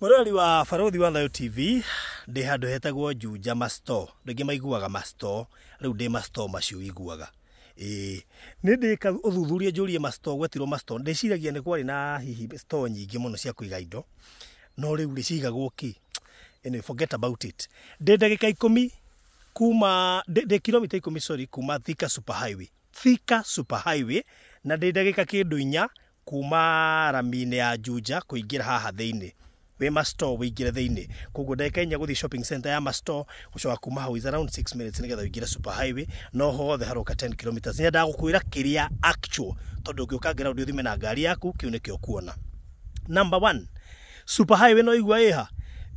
Mũrori wa Barũthi wa Thayũ TV, ndĩ handũ hetagwo Juja Masto. Andũ aingĩ maiguaga Masto, rĩu ndĩ Masto macio ũiguaga. Ĩĩ, nĩ ndĩka ũthuthuria njũrie Masto, gwetirwo Masto. Ndĩciragia nĩ kwarĩ na hihi store nyingĩ mũno cia kũiga indo, no rĩu rĩ cigagwo kĩ? Anyway, forget about it. Ndĩ ndagĩka 10 kuma, ndĩ kilomita 10, sorry, kuma Thika Super Highway. Thika Super Highway, na ndĩ ndagĩka kĩndũ 4 kuma rami-inĩ ya Juja kũingĩra haha thĩinĩ. Wĩ Masto wĩingĩre thĩinĩ. Koguo ndagĩka 4 gũthiĩ shopping center ya Masto, gũcoka kuma hau is around 6 minutes nĩgetha ũingĩre Super Highway, no hothe haroka 10 kilometers. Nyendaga gũkwĩra kĩrĩa actual, tondũ ũngĩũka ground ũthime na ngari yaku, kĩu nĩkĩo ũkuona. Number 1, Super Highway no igua ĩha?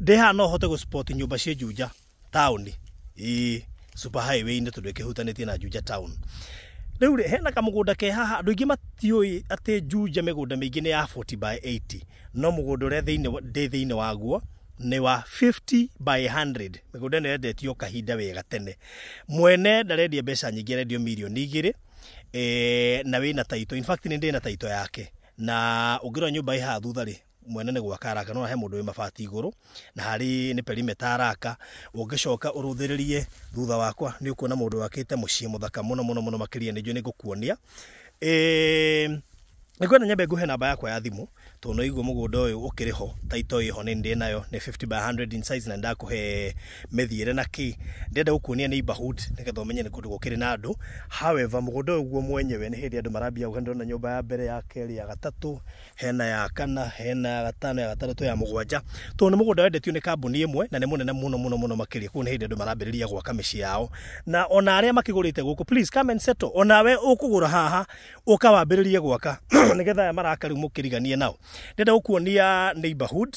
Ndĩ haha no hote gũ-spot nyũmba ciĩ Juja town. Ĩĩ, Super Highway-inĩ tondũ ĩkĩhutanĩtie na Juja town. Rĩu rĩ, hena kamũgũnda ke haha, andũ aingĩ matiũĩ atĩ Juja mĩgũnda mĩingĩ nĩ ya 40 by 80, no mũgũnda ũrĩa ndĩ thĩinĩ waguo nĩ wa 50 by 100. Mĩgũnda ĩno yendetio kahinda wega tene. Mwene ndarendia mbeca nyingĩ, arendio mirioni 2, na wĩna title. In fact nĩ ndĩ na title yake. Na ũngĩrora nyũmba ĩ haha thutha rĩ, mwene nĩ gwaka araka, no he mũndũ wĩ mabati igũrũ, na harĩ nĩ perimeter araka. Ũngĩcoka ũrũthĩrĩrie thutha wakwa nĩ ũkuona mũndũ wakĩte mũciĩ mũthaka mũno mũno mũno makĩria, nĩ njũĩ nĩ ngũkuonia. Nĩngwenda nyambe ngũhe namba yakwa ya thimũ, tondũ no igua mũgũnda ũyũ ũkĩrĩ ho, title ĩho nĩ ndĩ nayo, nĩ 50 by 100 in size, na ndakũhe mĩthiĩre na kĩ. Ndĩrenda gũkuonia neighborhood nĩgetha ũmenye nĩ kũndũ gũkĩrĩ na andũ. However, mũgũnda ũyũ guo mwenyewe nĩ hĩndĩ andũ marambia gũka. Ndĩrona nyũmba ya mbere, ya kerĩ, ya gatatũ, hena ya kana, hena ya gatano, ya gatandatũ, ya mũgwanja. Tondũ nĩ mũgũnda wendetio nĩ kambuni ĩmwe na nĩ mũnene mũno mũno mũno makĩria. Koguo nĩ hĩndĩ andũ marambĩrĩria gwaka mĩciĩ yao. Na ona arĩa makĩgũrĩte gũkũ, please come and settle. Onawe ũkũgũra haha, ũka wambĩrĩrie gwaka nĩgetha aya maraka rĩu mũkĩriganie nao. Ndĩrenda gũkuonia neighborhood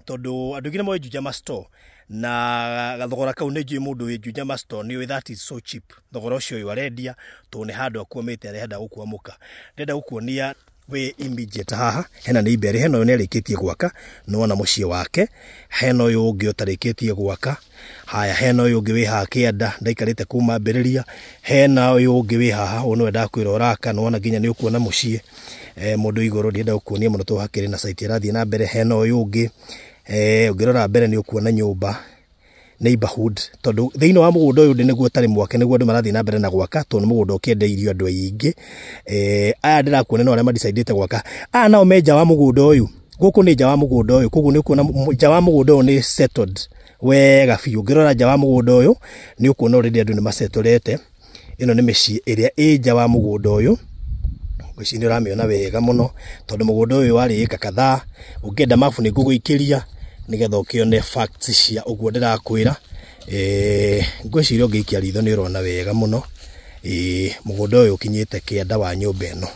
tondũ andũ aingĩ nĩ moĩ Juja Masto, na gathogora kau nĩ njũĩ mũndũ wĩ Juja Masto nĩ ũĩ that is so cheap. Thogora ũcio ũyũ arendia tondũ nĩ handũ akwamĩte arenda gũkwamũka. Ndĩrenda gũkuonia wĩ immediate haha, hena neighbor ĩrĩ, hena ũyũ nĩ arĩkĩtie gwaka, nĩwona mũciĩ wake, hena ũyũ ũngĩ ũtarĩkĩtie gwaka, haya hena ũyũ ũngĩ wĩ haha kĩanda ndaikarĩte kuma mbĩrĩria, hena ũyũ ũngĩ wĩ haha, ũyũ nĩwe ndakwĩra ũraka, nĩwona nginya nĩ ũkuona mũciĩ, mũndũ igũrũ ndĩrenda gũkuonia mũno tondũ hakĩrĩ na site ĩrathiĩ na mbere. Hena ũyũ ũngĩ, ũngĩrora mbere nĩ ũkuona nyũmba neighborhood, tondũ thĩinĩ wa mũgũnda ũyũ ndĩ nĩguo ũtarĩ mwake, nĩguo andũ marathiĩ na mbere na gwaka, tondũ nĩ mũgũnda ũkĩendeirio andũ aingĩ. Aya ndĩrakuonia no arĩa madecidĩte gwaka. Aya nao me nja wa mũgũnda ũyũ, gũkũ nĩ nja wa mũgũnda ũyũ, koguo nĩ ũkuona nja wa mũgũnda ũyũ nĩ settled wega biũ. Ũngĩrora nja wa mũgũnda ũyũ nĩ ũkuona already andũ nĩ masettlete. Ĩno nĩ mĩciĩ ĩrĩa ĩ nja wa mũgũnda ũyũ. Ngwĩciria nĩ ũramĩona wega mũno tondũ mũgũnda ũyũ warĩ ĩka kadhaa. Ũngĩenda mabu nĩ ngũgũikĩria nĩgetha ũkĩone facts cia ũguo ndĩrakwĩra. Ngwĩciria ũngĩikia ritho nĩ ũrona wega mũno. Mũgũnda ũyũ ũkinyĩte kĩanda wa nyũmba ĩno,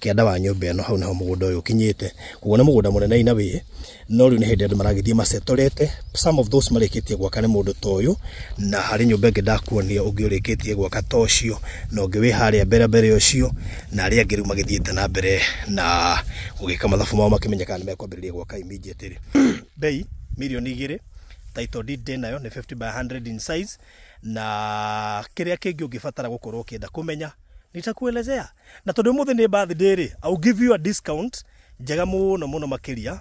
kĩanda wa nyũmba ĩno, hau nĩho mũgũnda ũyũ ũkinyĩte. Koguo nĩ mũgũnda mũnene in a way, no rĩu nĩ hĩndĩ andũ maragĩthiĩ masettlete. Some of those marĩkĩtie gwaka nĩ mũndũ ta ũyũ, na harĩ nyũmba ĩngĩ ndakuonia ũngĩ ũrĩkĩtie gwaka ta ũcio, na ũngĩ wĩ harĩa mbere mbere ũcio, na arĩa angĩ rĩu magĩthiĩte na mbere na gũgĩka mathabu mao makĩmenya kana nĩ mekwambĩrĩria gwaka immediately. Bei mirioni 2, title deed ndĩ nayo nĩ 50 by 100 in size, na kĩrĩa kĩngĩ ũngĩbatara gũkorwo ũkĩenda kũmenya nitakuelezea. Na tondũ ũmũthĩ nĩ birthday rĩ, I'll give you a discount njega mũno mũno makĩria,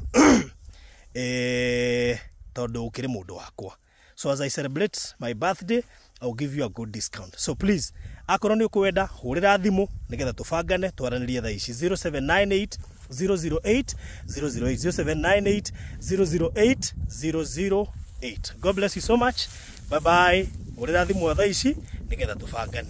tondũ ũkĩrĩ mũndũ wakwa. So as I celebrate my birthday, I'll give you a good discount. So please, akorwo nĩ ũkwenda, hũrĩra thimũ nĩgetha tũbangane twaranĩrie thaa ici 0798 008 008, 0798 008 008. God bless you so much. Bye bye. Hũrĩra thimũ thaa ici nĩgetha tũbangane.